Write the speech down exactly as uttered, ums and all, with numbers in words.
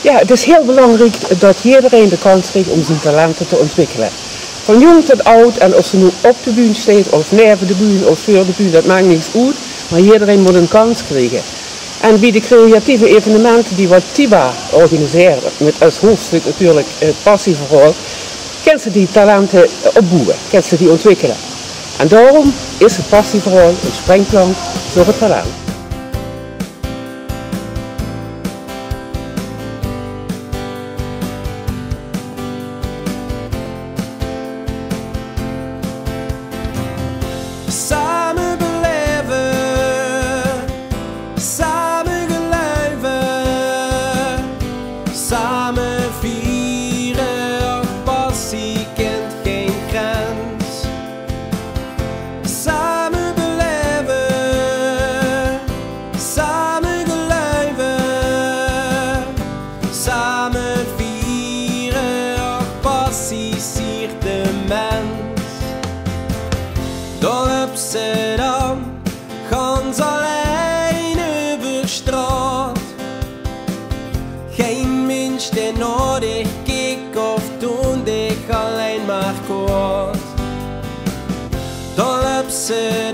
Ja, het is heel belangrijk dat iedereen de kans krijgt om zijn talenten te ontwikkelen. Van jong tot oud, en of ze nu op de bühne staat, of neve de bühne, of veur de bühne, dat maakt niks uit. Maar iedereen moet een kans krijgen. En bij de creatieve evenementen die wat Tiba organiseert, met als hoofdstuk natuurlijk het passieverhaal, kan ze die talenten opbouwen, kan ze die ontwikkelen. En daarom is het passieverhaal een springplank voor het talent. Same belaeve, same geluive, same viere, och passie kent geen grens. Same belaeve, same geluive, same viere, och passie siert de mens. Dao löp ze dan, gans allein euver straot. Geen mins dae nao dich keek of toonde dich allein maar kwaod. Dao löp ze